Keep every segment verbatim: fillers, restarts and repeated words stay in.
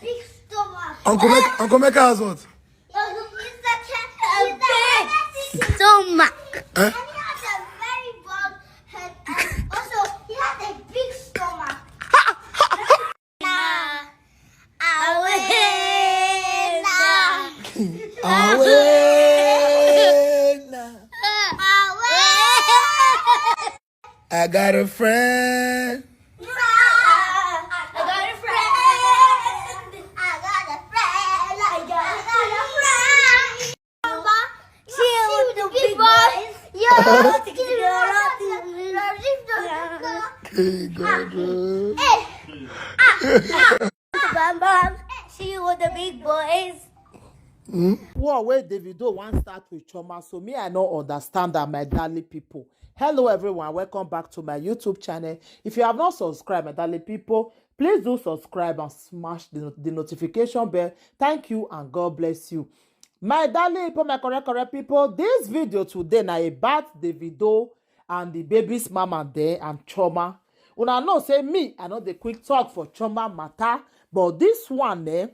Big stomach. Uncle Mecca, Uncle Mecca has what? Uncle Mecca has a big stomach. Eh? And he has a very bald head. And also, he has a big stomach. Awena. Awena. Awena. I got a friend. I got a friend. I got a friend. I got a friend. Mama, chill with the big boys. Yo, Hey, God, bro. Hey, ah, ah. Bam, bam. Chill with the big boys. Hmm? War wey Davido wan start with Chioma, so me I no understand am, my darling people. Hello everyone, welcome back to my YouTube channel. If you have not subscribed, my darling people, please do subscribe and smash the, the notification bell. Thank you and God bless you. My darling people, my correct correct people, this video today na about Davido and the baby's mama there and Chioma. Una know say me, I no dey quick talk for Chioma matter, but this one, eh,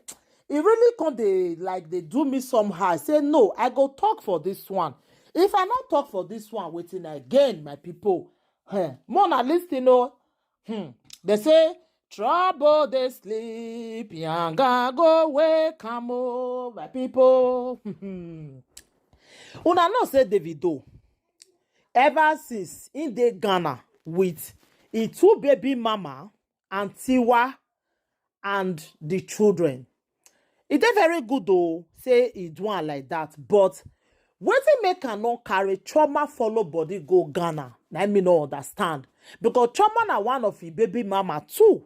e really come dey, like, dey do me somehow. I say no, I go talk for this one. If I no talk for this one, wetin I gain, my people? Eh, more na listen o. Hmm. They say trouble dey sleep, yanga go wake am o, my people. Una know say Davido, ever since he dey Ghana with him two baby mama and Tiwa and the children, e dey very good o, say e do am like that, but wetin make am no carry Chioma follow body go Ghana, na me no understand, because Chioma na one of him baby mama too.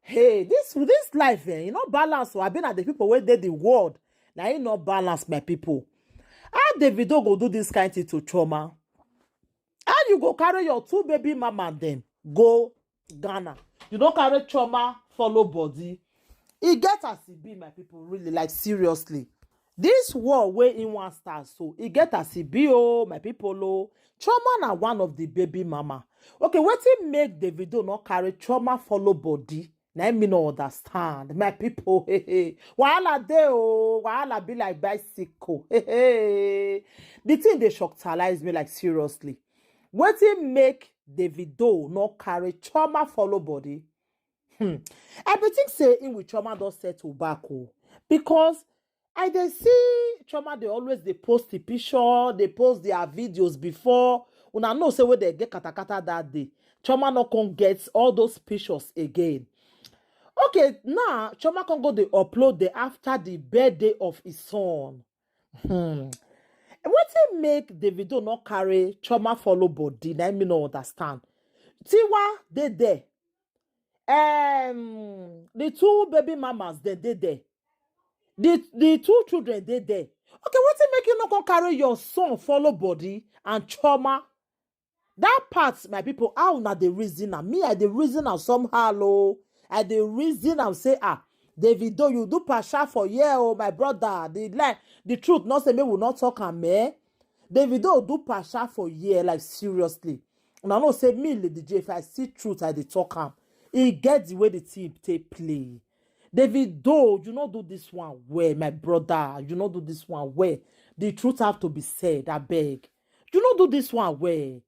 Hey, this, this life, eh, e no balance o. Abi na the people wey dey the world, na e no balance, my people. How Davido go do this kind thing to Chioma? How you go carry your two baby mama dem go Ghana? You no carry Chioma follow body. E get as e be, my people, really, like, seriously. This war wey he wan start so, e get as e be o, my people o. Chioma na one of the baby mama. Okay, wetin make Davido no carry Chioma follow body? Na me no understand, my people. Wahala dey o, wahala be like bicycle. The thing dey shocktalize me, like, seriously. Wetin make Davido no carry Chioma follow body? Hmm. I be think say him with Chioma don settle back o, because I dey see Chioma dey always dey post the picture, dey post their videos before. Una know say wey dem get katakata that day, Chioma no come get all those pictures again. Okay, now Chioma come go dey upload the after the birthday of his son. Hmm. Wetin make Davido no carry Chioma follow body? Na me no understand. Tiwa dey there. Um, the two baby mamas dem dey there. The the two children dey there. Okay, wetin make you no come carry your son follow body and Chioma? That part, my people, how una dey reason am? Me, I dey reason am somehow o. I dey reason am say, ah, Davido, you do pasha for here o, my brother. The lie, the truth, no say make we no talk am, eh? Davido do pasha for here, like, seriously. Una know say me, Lady J, if I see truth, I dey talk am. E get the way the thing take play. Davido, you no do this one well, my brother. You no do this one well. The truth have to be said, abeg. You no do this one well.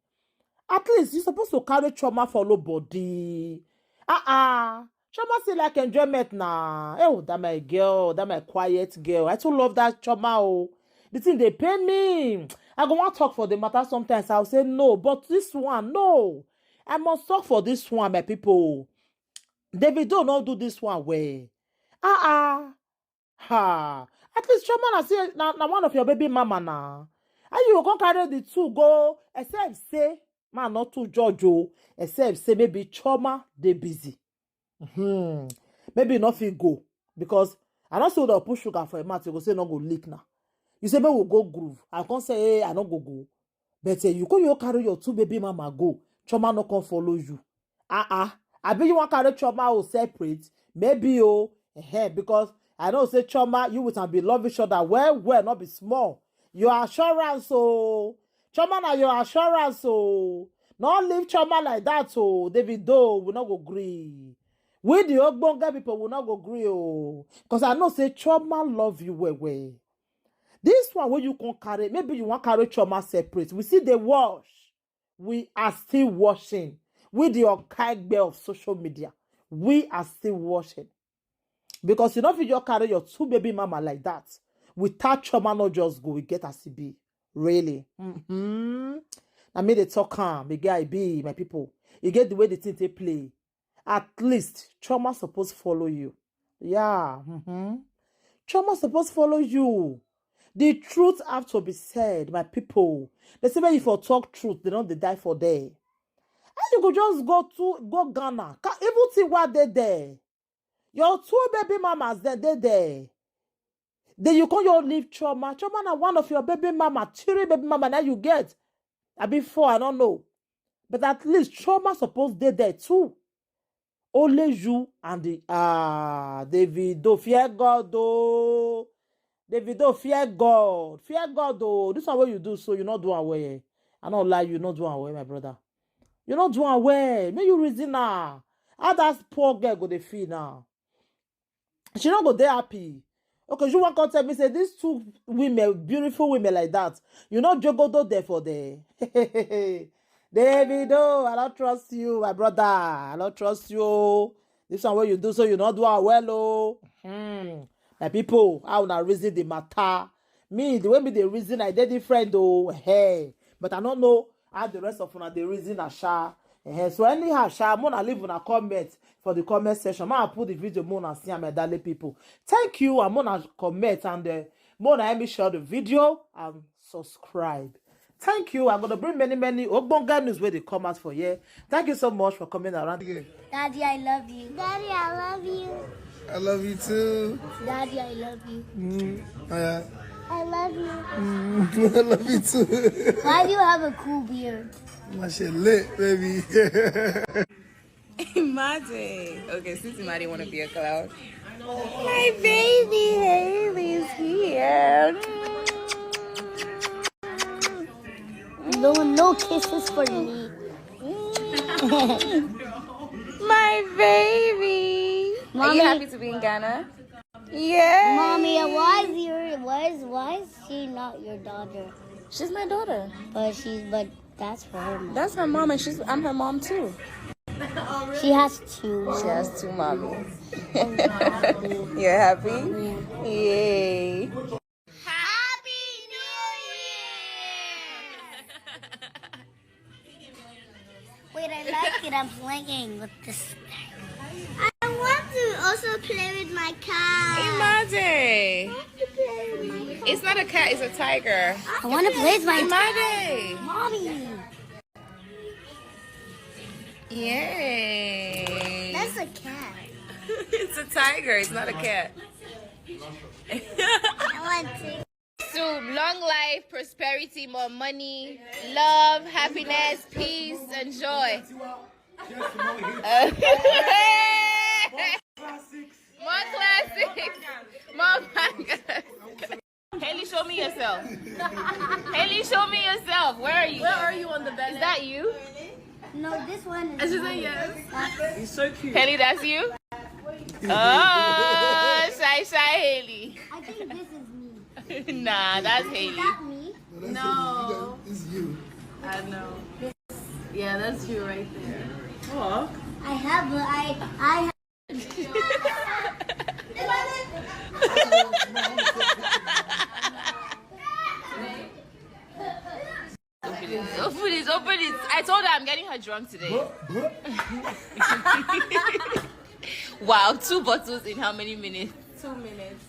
At least you suppose to carry Chioma follow body. Ah ah. Chioma say like enjoyment na. Eh, oh, that my girl, that my quiet girl. I too love that Chioma o. The thing dey pain me. I go wan talk for the matter sometimes. I'll say no, but this one, no. I must talk for this one, my people. Davido no do this one well. Ah ah. Ha. At least Chioma na say na, na one of your baby mama na. And you go come carry the two go, except say, man, not too judge o, except say maybe Chioma dey busy. Hmm. Maybe e no fit go, because I no say una put sugar for him mouth, you go say no go leak now. You say make we go groove, I come say, hey, I no go go. But, eh, you come, you carry your two baby mama go, Chioma no come follow you. Ah ah. Abi you wan carry Chioma o separate? Maybe o. Eh, because I know say Chioma, you with am be love each other well well, no be small. Your assurance o. Chioma na your assurance o. No leave Chioma like that o. Davido, we no go gree. We the ogbonge people will not go gree o, because I know say Chioma love you well well. This one wey you come carry, maybe you wan carry Chioma separate. We see the wash. We are still watching. We the Okaigbe of social media. We are still watching. Because you know if you just carry your two baby mama like that, without Chioma not just go, we get as e be. Really. Mm-hmm. I mean, they talk calm. The guy be, my people. You get the way the thing they play. At least Chioma suppose follow you. Yeah. Mm-hmm. Chioma suppose follow you. The truth have to be said, my people. They say when you for talk truth, they don't they die for there. And you go just go to go Ghana. Even see what they there. Your two baby mamas then they there. Then you come your leave Chioma. Chioma na one of your baby mama, three baby mama now you get. I be four, I don't know. But at least Chioma suppose they there too. Only you and the ah Davido, fear God though. Davido, fear God, fear God though. This one what you do so you not do away. I don't lie, you not do away, my brother. You not do away. May you reason now. How that poor girl go they feel now? She not go there happy. Okay, you want to tell me say these two women, beautiful women like that, you not jogodo there for there. Davido, I don't trust you, my brother. I don't trust you. This one what you do so you not do am well oh. Hmm. My people, how una reason the matter? Me, the way me the reason I dey different oh. Hey, but I don't know how the rest of una the reason I sha. Eh, so anyhow, sha, mona leave una comment for the comment section. Ma put the video mona see my darling people. Thank you, and mona comment and uh, mona help me share the video and subscribe. Thank you. I'm gonna bring many many ogbonge news where they come out for here. Thank you so much for coming around. Daddy, I love you. Daddy, I love you. I love you too. Daddy, I love you. Mm, oh yeah. I love you. Mm, I love you too. Why do you have a cool beard? My shit lit, baby. Imagine. Okay, since Imadi want to be a clown. My baby Haley is here. No, no kisses for me. My baby. Are you Mommy. Happy to be in Ghana? Yeah. Mommy, why is your why is why is she not your daughter? She's my daughter. But she's but that's her mom. That's her mom, and she's I'm her mom too. She has two. She has two mommies. You're happy? Yeah. Yay. Happy New Year! Wait, I like it. I'm playing with this. I want to also play with my cat. Imagine. I want to play with my cat. It's not a cat, it's a tiger. I want to play with my Imagine. Mommy. Yay. That's a cat. It's a tiger, it's not a cat. I want to. So long life, prosperity, more money, love, happiness, peace, and joy. More classics, more bangers. Haley, show me yourself. Haley, show me yourself. Where are you? Where are you on the bed? Is that you? No, this one is. Is it a yes? He's so cute. Haley, that's you? Oh, shy, shy, Haley. I think this is me. Nah, that's Haley. Is that me? No, that's you. No. It's you. I know. Yeah, that's you right there. Oh. I have, I, I have. Open it, open it, open it. I told her I'm getting her drunk today. Wow, two bottles in how many minutes? Two minutes.